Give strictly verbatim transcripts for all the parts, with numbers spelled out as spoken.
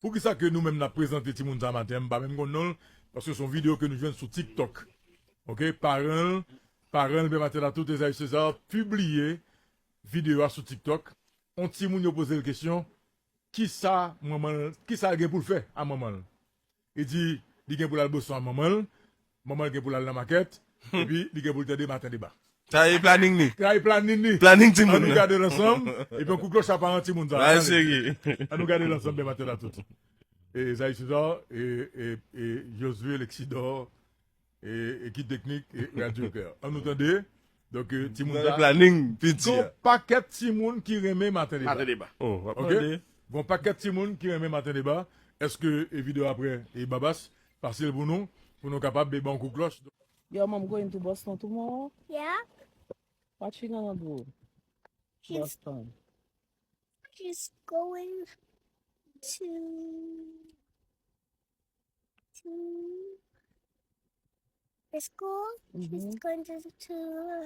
Poukisa ke nou menm n ap prezante timoun sa maten an, m pa menm konn non l, paske se yon videyo ke nou jwenn sou TikTok. Ok, paran l, paran l, Pè Maten Latou, Esaü César, pibliye videyo a sou TikTok. On timoun yo poze l kesyon, kisa manman l, kisa l gen pou l fè a manman l? Li di, li gen pou l al Boston a manman l, manman l gen pou l al nan makèt, epi li gen pou l tande Maten Deba. Sa e planning li. Sa e planning li. Planning timoun. Ann nou gade l ansanm, epi on kou klòch a paran timoun sa. Sa e serye. Ann nou gade l ansanm, Pè Maten Latou. E Esaü César, e, e, e Josué Lexidor, e, ekip teknik, e Radio Cœur. Ann nou tande. Donk, e, timoun sa. Planning, piti. Gon pakèt timoun ki renmen Maten Deba. Maten Deba. Oh, w ap tande. Gon pakèt timoun ki renmen Maten Deba. Èske, e, videyo apre, e, Babas, pase l pou nou, pou nou kapab, e, ban kou klòch? Yo, mom going to Boston tomorrow? Yeah. What she gonna do? She's Boston. She's going to to the school. She's going to do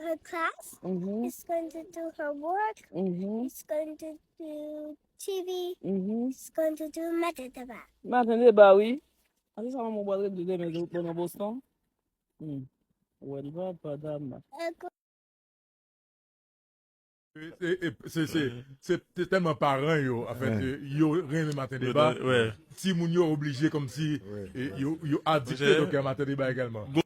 her class. She's going to do her work. She's going to do T V. She's going to do Maten Deba. Maten Deba, wi. A se sa manman w pral regle demen, demen nan Boston? Hmm. Wè, li pa, pa dam. Se, se, se, se, se tèlman paran yo, anfèt, yo renmen Maten Deba. Timoun yo oblije kòmsi, e, yo, yo adikte donk a Maten Deba egalman.